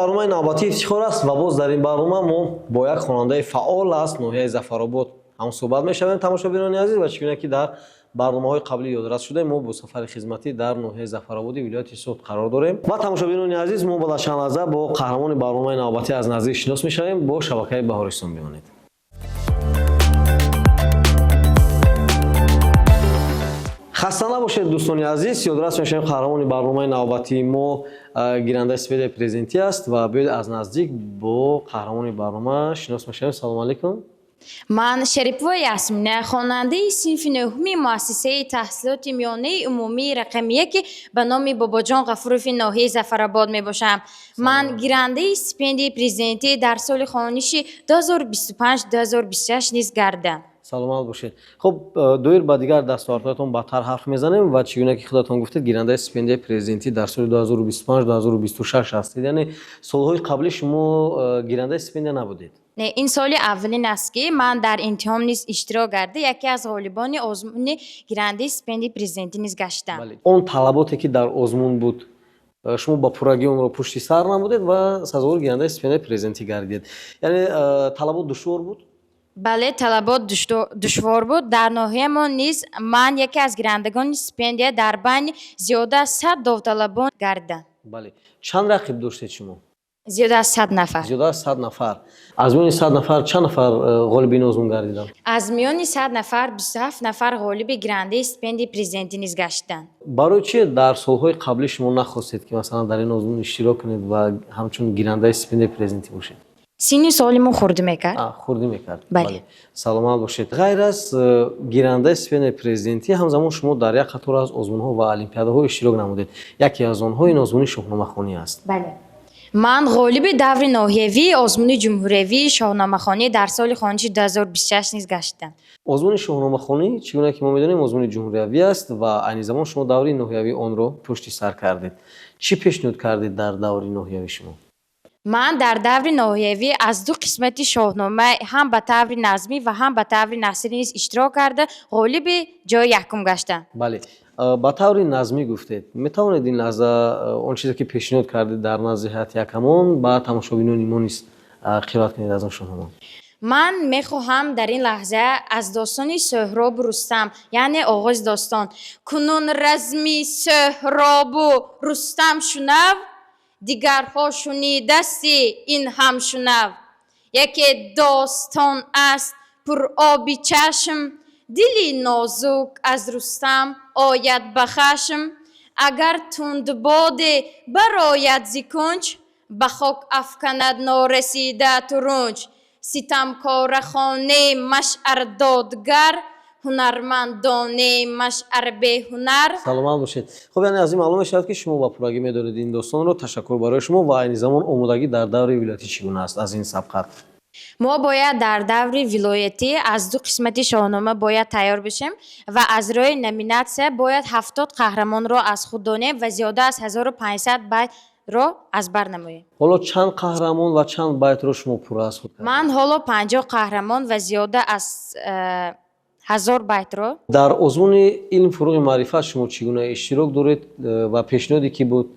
Барномаи навбатии Ифтихор аст ва боз дар ин барнома мо бо як хонандаи фаъол аз ноҳияи Зафаробод ҳамсӯҳбат мешавем. Тамошобинони азиз, ва чӣ гуна ки дар барномаҳои қаблӣ ёдрас шудаем, мо бо сафари хизматӣ дар ноҳияи Зафарободи вилояти Суғд қарор дорем. Ва, тамошобинони азиз, мо баъд аз чанд лаҳза бо қаҳрамони барномаи навбатӣ аз наздик шинос мешавем. Бо шабакаи Баҳористон бимонед. Хаста набошед, дӯстони азиз. Ёдрас мешавем, қаҳрамони барномаи навбатии мо гирандаи стипендияи президентӣ аст. Ва биёед, аз наздик бо қаҳрамони барнома шинос мешавем. Салому алайкум. Ман Шарипова Ясмина, хонандаи синфи нӯҳуми муассисаи таҳсилоти миёнаи умумии рақами яки ба номи Бобоҷон Ғафурови ноҳияи Зафаробод мебошам. Ман гирандаи стипендияи президентӣ дар соли хониши 2025-2026 низ гардам. Саломат бошед. Хуб, доир ба дигар дастовардҳоятон баъдтар ҳарф мезанем. Ва чӣ гуна ки худатон гуфтед, гирандаи стипендияи президентӣ дар соли 2025-2026 ҳастед. Яъне солҳои қаблӣ шумо гирандаи стипендия набудед? Не, ин соли аввалин аст, ки ман дар имтиҳон низ иштирок карда, яке аз ғолибони озмуни гирандаи стипендияи президентӣ низ гаштам. Он талаботе, ки дар озмун буд, шумо ба пуррагӣ онро пушти сар намудед ва сазовори гирандаи стипендияи президентӣ гардидед. Яъне талабот душвор буд? Бале, талабот душвор буд. Дар ноҳиямон низ ман яке аз гирандагони стипендия дар байни зиёда аз 100 довталабон гардидам. Бале, чанд рақиб доштед шумо? Зиёда аз 100 нафар. Зиёда аз 100 нафар. Аз миёни 100 нафар чанд нафар ғолиби ин озмун гардиданд? Аз миёни 100 нафар 27 нафар ғолиби гирандаи стипендияи президентӣ низ гаштанд. Барои чи дар солҳои қаблӣ шумо нахостед, ки масалан дар ин озмун иштирок кунед ва ҳамчун гирандаи стипендияи президентӣ бошед? Синни соли мо хурдӣ мекард. Хурдӣ мекард. Бале. Саломат бошед. Ғайр аз гирандаи стипендияи президентӣ, ҳамзамон шумо дар як қатор аз озмунҳо ва олимпиадаҳо иштирок намудед. Яке аз онҳо ин озмуни шоҳномахонӣ аст. Бале, ман ғолиби даври ноҳиявии озмуни ҷумҳуриявии шоҳномахонӣ дар соли хониши 2026 низ гаштам. Озмуни шоҳномахонӣ, чӣ гуна ки мо медонем, озмуни ҷумҳуриявӣ аст ва айни замон шумо даври ноҳиявии онро пушти сар кардед. Чӣ пешниҳод кардед дар даври ноҳиявӣ шумо? Ман дар даври ноҳиявӣ аз ду қисмати шоҳнома ҳам ба таври назмӣ ва ҳам ба таври насрӣ низ иштирок карда, ғолиби ҷои якум гаштам. Бале, ба таври назмӣ гуфтед. Метавонед ин лаҳза он чизе, ки пешниҳод кардед дар назди ҳайати ҳакамон, ба тамошобинони мо низ қироат кунед аз он шоҳнома? Ман мехоҳам дар ин лаҳза аз достони Соҳробу Рустам, яъне оғози достон. Кунун разми Соҳробу Рустам шунав, дигарҳо шунидасти, ин ҳам шунав. Яке достон аст пуроби чашм, дили нозук аз Рустам ояд ба хашм. Агар тундбоде барояд зи кунҷ, ба хок афканад норасида турунҷ. Ситамкора хонемаш ар додгар, ҳунармандонемаш ар беҳунар. Саломат бошед. Хуб, яъне аз ин маълум мешавад, ки шумо ба пуррагӣ медонед ин достонро. Ташаккур барои шумо. Ва айни замон омодагӣ дар даври вилоятӣ чӣ гуна аст аз ин сабқат? Мо бояд дар даври вилоятӣ аз ду қисмати шоҳнома бояд тайёр бошем ва аз рӯи номинатсия бояд 70 қаҳрамонро аз худ донем ва зиёда аз 1500 байтро аз бар намоем. Ҳоло чанд қаҳрамон ва чанд байтро шумо пурра аз худ кардед? Ман ҳоло 50 қаҳрамон ва зиёда аз 1000 байтро. Дар озмуни Илм фуруғи маърифат шумо чӣ гуна иштирок доред ва пешниҳоде ки буд,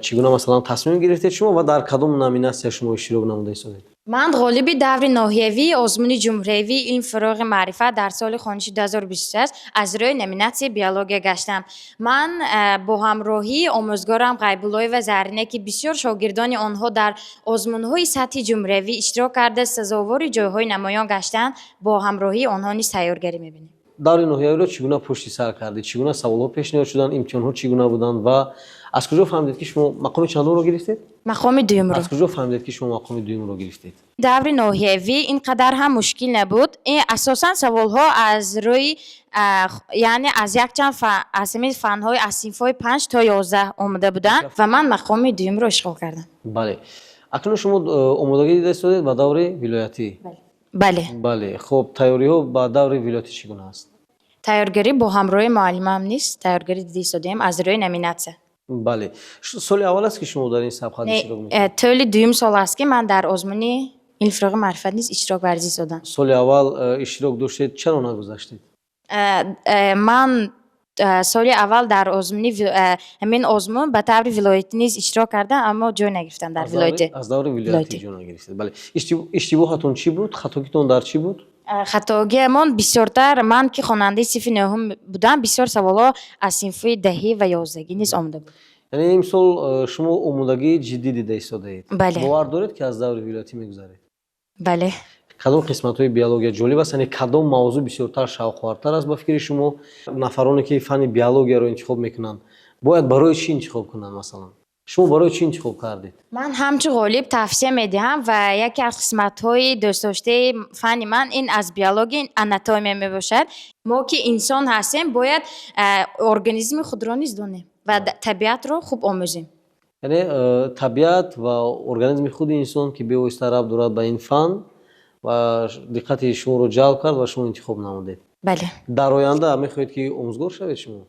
чӣ гуна масалан тасмим гирифтед шумо ва дар кадом номинатсия шумо иштирок намуда истодед? Ман ғолиби даври ноҳиявии озмуни ҷумҳуриявии Илм фуруғи маърифат дар соли хониши 2026 аз рӯи номинатсияи биология гаштам. Ман бо ҳамроҳии омӯзгорам Ғайбуллоева Зарина, ки бисёр шогирдони онҳо дар озмунҳои сатҳи ҷумҳуриявӣ иштирок карда, сазовори ҷойҳои намоён гаштанд, бо ҳамроҳии онҳо низ тайёргарӣ мебинем. Даври ноҳиявиро чӣ гуна пушти сар кардед? Чӣ гуна саволҳо пешниҳод шуданд, имтиҳонҳо чӣ гуна буданд ва аз куҷо фаҳмидед, ки шумо мақоми чандумро гирифтед? Мақоми дуюмро. Аз куҷо фаҳмидед, ки шумо мақоми дуюмро гирифтед? Даври ноҳиявӣ ин қадар ҳам мушкил набуд. Ин асосан саволҳо аз рӯи, яъне аз якчанд аз ҳамин фанҳои аз синфҳои 5 то 11 омада буданд ва ман мақоми дуюмро ишғол кардам. Бале, акнун шумо омодагӣ дида истодед ба даври вилоятӣ? Бале. Бале, хуб, тайёриҳо ба даври вилоятӣ чӣ гуна аст? Тайёргарӣ бо ҳамроҳи муаллимам низ тайёргарӣ дида истодаем аз рӯи номинатсия. Бале, соли аввал аст, ки шумо дар ин сабқат иштирок мекунед? Тӯли дуюм сол аст, ки ман дар озмуни Илм фуруғи маърифат низ иштирок варзида истодам. Соли аввал иштирок доштед, чаро нагузаштед? Ман Соли аввал дар озмуни ҳамин озмун ба таври вилоятӣ низ иштирок кардам, аммо ҷой нагирифтам дар вилоятӣ. Аз даври вилоятӣ ҷой нагирифтед. Бале, иштибоҳатон чӣ буд? Хатогитон дар чӣ буд? Хатогиамон бисёртар, ман ки хонандаи синфи нӯҳум будам, бисёр саволҳо аз синфи даҳӣ ва ёздаҳгӣ низ омада буд. Яъне имсол шумо омодагии ҷиддӣ дида истодаед? Бале. Бовар доред, ки аз даври вилоятӣ мегузаред? Бале. Кадом қисматҳои биология ҷолиб аст, яъне кадом мавзӯъ бисёртар шавқовартар аст ба фикри шумо? Нафароне, ки фанни биологияро интихоб мекунанд, бояд барои чӣ интихоб кунанд? Масалан, шумо барои чӣ интихоб кардед? Ман ҳамчун ғолиб тавсия медиҳам ва яке аз қисматҳои дӯстдоштаи фанни ман ин аз биология анатомия мебошад. Мо ки инсон ҳастем, бояд организми худро низ донем ва табиатро хуб омӯзем. Яъне табиат ва организми худи инсон, ки бевосита рабт дорад ба ин фан ва диққати шуморо ҷалб кард ва шумо интихоб намудед. Бале. Дар оянда мехоҳед, ки омӯзгор шавед шумо?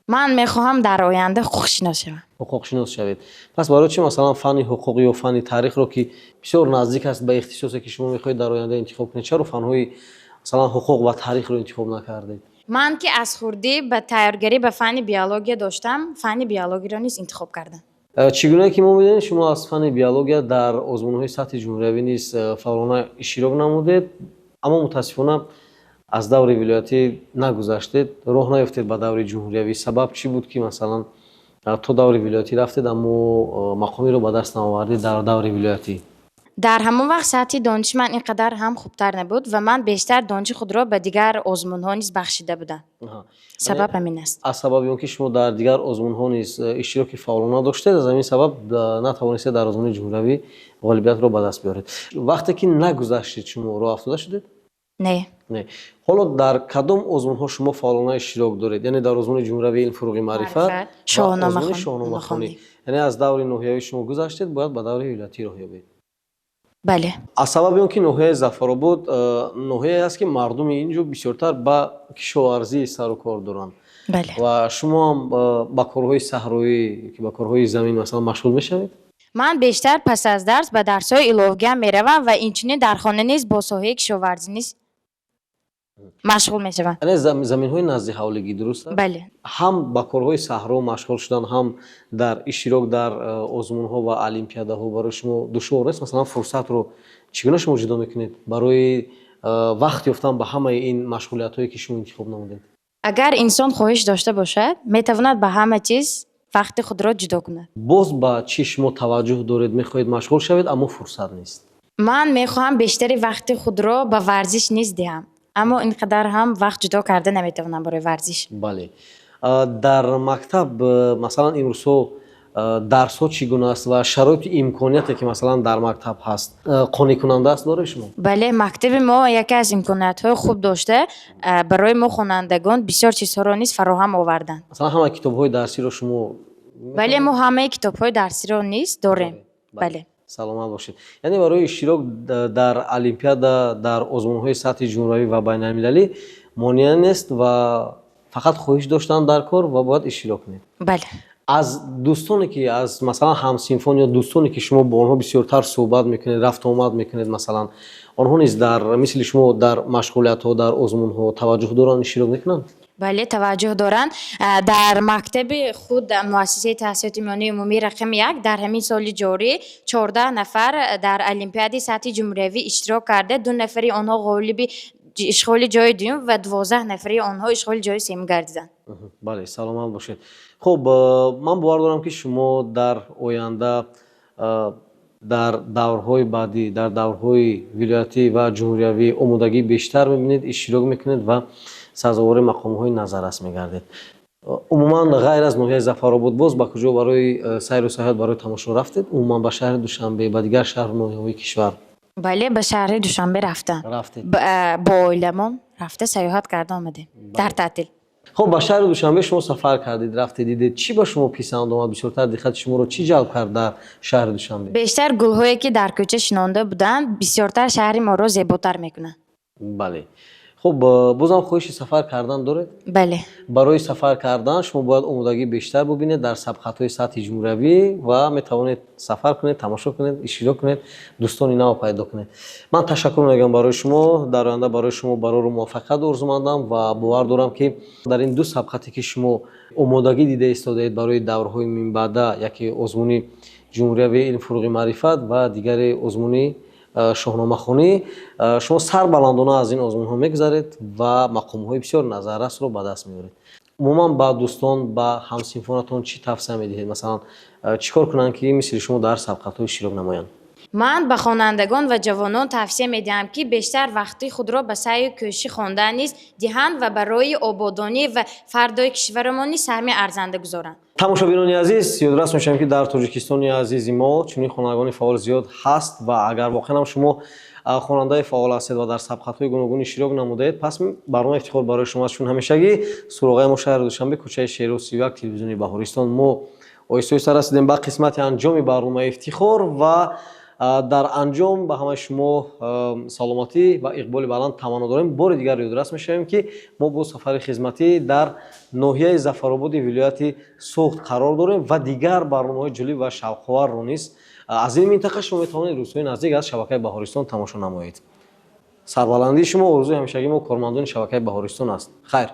Ман мехоҳам дар оянда ҳуқуқшинос шавам. Ҳуқуқшинос шавед. Пас барои чӣ, масалан, фанни ҳуқуқ ё фанни таърихро, ки бисёр наздик аст ба ихтисосе, ки шумо мехоҳед дар оянда интихоб кунед, чаро фанҳои, масалан, ҳуқуқ ва таърихро интихоб накардед? Ман ки аз хурдӣ ба тайёргарӣ ба фанни биология доштам, фанни биологияро низ интихоб кардам. Чӣ гуна ки мо медонем, шумо аз фанни биология дар озмунҳои сатҳи ҷумҳуриявӣ низ фаъолона иштирок намудед, аммо мутаассифона аз даври вилоятӣ нагузаштед, роҳ наёфтед ба даври ҷумҳуриявӣ. Сабаб чӣ буд, ки, масалан, то даври вилоятӣ рафтед, аммо мақомиро ба даст наовардед дар даври вилоятӣ? Дар ҳамон вақт сатҳи дониши ман ин қадар ҳам хубтар набуд ва ман бештар дониши худро ба дигар озмунҳо низ бахшида будам. Сабаб ҳамин аст. Аз сабаби он ки шумо дар дигар озмунҳо низ иштироки фаъолона доштед, аз ҳамин сабаб натавонистед дар озмуни ҷумҳуриявӣ ғолибиятро ба даст биёред. Вақте ки нагузаштед, шумо роҳ афтода шудед? Не. Не. Ҳоло дар кадом озмунҳо шумо фаъолона иштирок доред? Яъне дар озмуни ҷумҳуриявии илм, фурӯғи маърифат, озмуни шоҳномахонӣ. Яъне аз даври ноҳиявӣ шумо гузаштед, бояд ба даври вилоятӣ роҳ ёбед. Бале. Аз сабаби он ки ноҳияи Зафаробод ноҳияе аст, ки мардуми ин ҷо бисёртар ба кишоварзӣ сару кор доранд ва шумо ҳам ба корҳои саҳроӣ, ки ба корҳои замин, масалан, машғул мешавед? Ман бештар пас аз дарс ба дарсҳои иловагиам меравам ва инчунин дар хона низ бо соҳаи кишоварзӣ низ машғул мешавам. Яъне заминҳои назди ҳавлигӣ, дуруст аст? Бале. Ҳам ба корҳои саҳро машғул шудан, ҳам дар иштирок дар озмунҳо ва олимпиадаҳо барои шумо душвор нест? Масалан, фурсатро чӣ гуна шумо ҷудо мекунед барои вақт ёфтан ба ҳамаи ин машғулиятҳое, ки шумо интихоб намудед? Агар инсон хоҳиш дошта бошад, метавонад ба ҳама чиз вақти худро ҷудо кунад. Боз ба чӣ шумо таваҷҷӯҳ доред, мехоҳед машғул шавед, аммо фурсат нест? Ман мехоҳам бештари вақти худро ба варзиш низ диҳам, аммо ин қадар ҳам вақт ҷудо карда наметавонам барои варзиш. Бале, дар мактаб, масалан, имрӯзҳо дарсҳо чӣ гуна аст ва шароити имконияте, ки, масалан, дар мактаб ҳаст, қонеъкунанда аст барои шумо? Бале, мактаби мо яке аз имкониятҳои хуб дошта, барои мо хонандагон бисёр чизҳоро низ фароҳам оварданд. Масалан, ҳама китобҳои дарсиро шумо? Бале, мо ҳамаи китобҳои дарсиро низ дорем, бале. Саломат бошед. Яъне барои иштирок дар олимпиада, дар озмунҳои сатҳи ҷумҳуриявӣ ва байналмилалӣ монеа нест ва фақат хоҳиш доштан дар кор ва бояд иштирок кунед. Бале. Аз дӯстоне, ки аз, масалан, ҳамсинфон ё дӯстоне, ки шумо бо онҳо бисёртар суҳбат мекунед, рафтуомад мекунед, масалан, онҳо низ дар мисли шумо дар машғулиятҳо, дар озмунҳо таваҷҷӯҳ доранд, иштирок мекунанд? Бале, таваҷҷӯҳ доранд. Дар мактаби худ, муассисаи таҳсилоти миёнаи умумии рақами 1, дар ҳамин соли ҷорӣ 14 нафар дар олимпиадаи сатҳи ҷумҳуриявӣ иштирок карда, ду нафари онҳо ғолиби ишғоли ҷои дуюм ва 12 нафари онҳо ишғоли ҷои сеюм гардиданд. Бале, саломат бошед. Хуб, ман бовар дорам, ки шумо дар оянда, дар даврҳои баъдӣ, дар даврҳои вилоятӣ ва ҷумҳуриявӣ омодагӣ бештар мебинед, иштирок мекунед ва сазовори мақомҳои назаррас мегардед. Умуман, ғайр аз ноҳияи Зафаробод, боз ба куҷо барои сайру сайёҳат, барои тамошо рафтед? Умуман, ба шаҳри Душанбе, ба дигар шаҳру ноҳияҳои кишвар? Бале, ба шаҳри Душанбе рафтам. Рафтед. Бо оиламон рафта, сайёҳат карда омадем дар таътил. Хуб, ба шаҳри Душанбе шумо сафар кардед, рафтед, дидед. Чӣ ба шумо писанд омад бисёртар, диққати шуморо чӣ ҷалб кард дар шаҳри Душанбе? Бештар гулҳое, ки дар кӯча шинонда буданд, бисёртар шаҳри моро зеботар мекунанд. Бале. Хуб, бозам хоҳиши сафар кардан доред? Бале. Барои сафар кардан шумо бояд омодагӣ бештар бубинед дар сабқатҳои сатҳи ҷумҳуриявӣ ва метавонед сафар кунед, тамошо кунед, иштирок кунед, дӯстони нав пайдо кунед. Ман ташаккур мегӯям барои шумо, дар оянда барои шумо барору муваффақият орзумандам ва бовар дорам, ки дар ин ду сабқате, ки шумо омодагӣ дида истодаед барои даврҳои минбаъда, яке озмуни ҷумҳуриявии илм, фурӯғи маърифат ва дигаре озмуни шоҳномахонӣ, шумо сарбаландона аз ин озмунҳо мегузаред ва мақомҳои бисёр назаррасро ба даст меоред. Умуман, ба дӯстон, ба ҳамсинфонатон чӣ тавсия медиҳед? Масалан, чӣ кор кунанд, ки мисли шумо дар сабқатҳо иштирок намоянд? Ман ба хонандагон ва ҷавонон тавсия медиҳам, ки бештар вақти худро ба саъю кӯшиши хондан низ диҳанд ва барои ободонӣ ва фардои кишварамон низ саҳми арзанда гузоранд. Тамошобинони азиз, ёдрас мешавем, ки дар Тоҷикистони азизи мо чунин хонандагони фаъол зиёд ҳаст ва агар воқеан ҳам шумо хонандаи фаъол ҳастед ва дар сабқатҳои гуногун иштирок намудаед, пас барномаи Ифтихор барои шумо аст. Чун ҳамешагӣ суроғаи мо шаҳри Душанбе, кӯчаи Шерӯз, 31, телевизиони Баҳористон. Мо оҳиста оҳиста расидем ба қисмати анҷоми барномаи Ифтихор ва дар анҷом ба ҳамаи шумо саломатӣ ва иқболи баланд таманно дорем. Бори дигар ёдрас мешавем, ки мо бо сафари хизматӣ дар ноҳияи Зафарободи вилояти Суғд қарор дорем ва дигар барномаҳои ҷолиб ва шавқоварро низ аз ин минтақа шумо метавонед рӯзҳои наздик аз шабакаи Баҳористон тамошо намоед. Сарбаландии шумо орзуи ҳамешагии мо, кормандони шабакаи Баҳористон аст. Хайр.